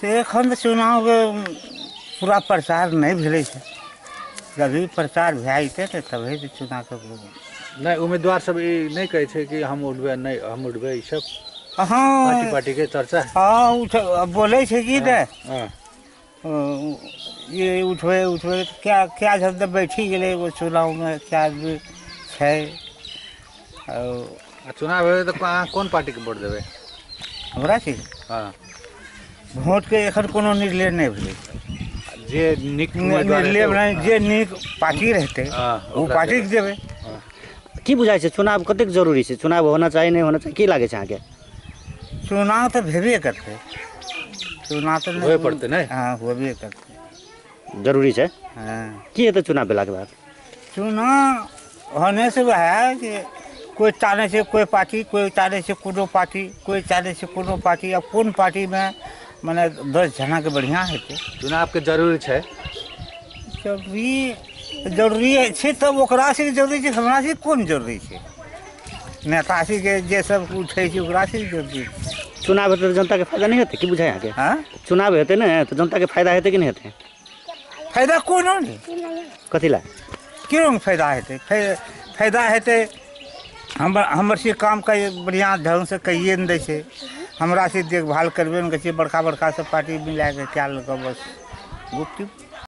से एखन तऽ चुनावके पूरा प्रचार नहि भेलै छै। जब भी प्रचार भए जेतै तऽ तबे तऽ चुनावके। नहि, उम्मीदवार सब ई नहि कहै छै कि हम उठबै, नहि हम उठबै, ई सब? हँ, पार्टी पार्टीके चर्चा। हँ, उठ बोलै छै कि तऽ ये उठबै उठबै। क्या क्या सब तऽ बैठी गेलै एगो चुनावमे, क्या आदमी छै। आ चुनाव हेतै तऽ अहाँ कोन पार्टीके वोट देबै? हमरा छै भोटके एखन कोनो निर्णय नहि भेलै। जे नीक उम्मीदवार निर्णय हेतै, नहि, जे नीक पार्टी रहतै ओ ओकरा पार्टीके देबै। की बुझाइ छै, चुनाव कतेक जरूरी छै? चुनाव होना चाही, नहि होना चाही, की लागै छै अहाँके? चुनाव तऽ भेबे करतै, चुनाव तऽ होबे पड़तै, नहि? हँ, होबे करतै। जरूरी छै? हँ। की हेतै चुनाव भेलाके बाद? चुनाव होने से वएह कि कोइ टानै छै कोइ पार्टी, कोइ टानै छै कोनो पार्टी, कोइ टानै छै कोनो पार्टी। आब कोन पार्टीमे मने 10 जनाके बढ़िआँ हेतै। चुनावके जरूरी छै? जरूरी जरूरी छै तब ओकरा से जरूरी छै, हमरा से कोन जरूरी छै? नेता के जे सब उठै छै ओकरा से जरूरी छै। चुनाव हेतै तऽ जनताके फायदा नहि हेतै? की बुझाइ अहाँके? हँ। चुनाव हेतै ने तऽ जनताके फायदा हेतै कि नहि हेतै? फायदा कोनो नहि। कथी लए? क्यों फायदा हेतै? फायदा हेतै, हमर हमर से काम के बढ़िआँ ढङ्गसँ कहिए नहि दै छै, हमरा से देखभाल करबे नहि करै छै। बड़का बड़का सब पार्टी मिलाके कए लेलकै, बस गुपचुप।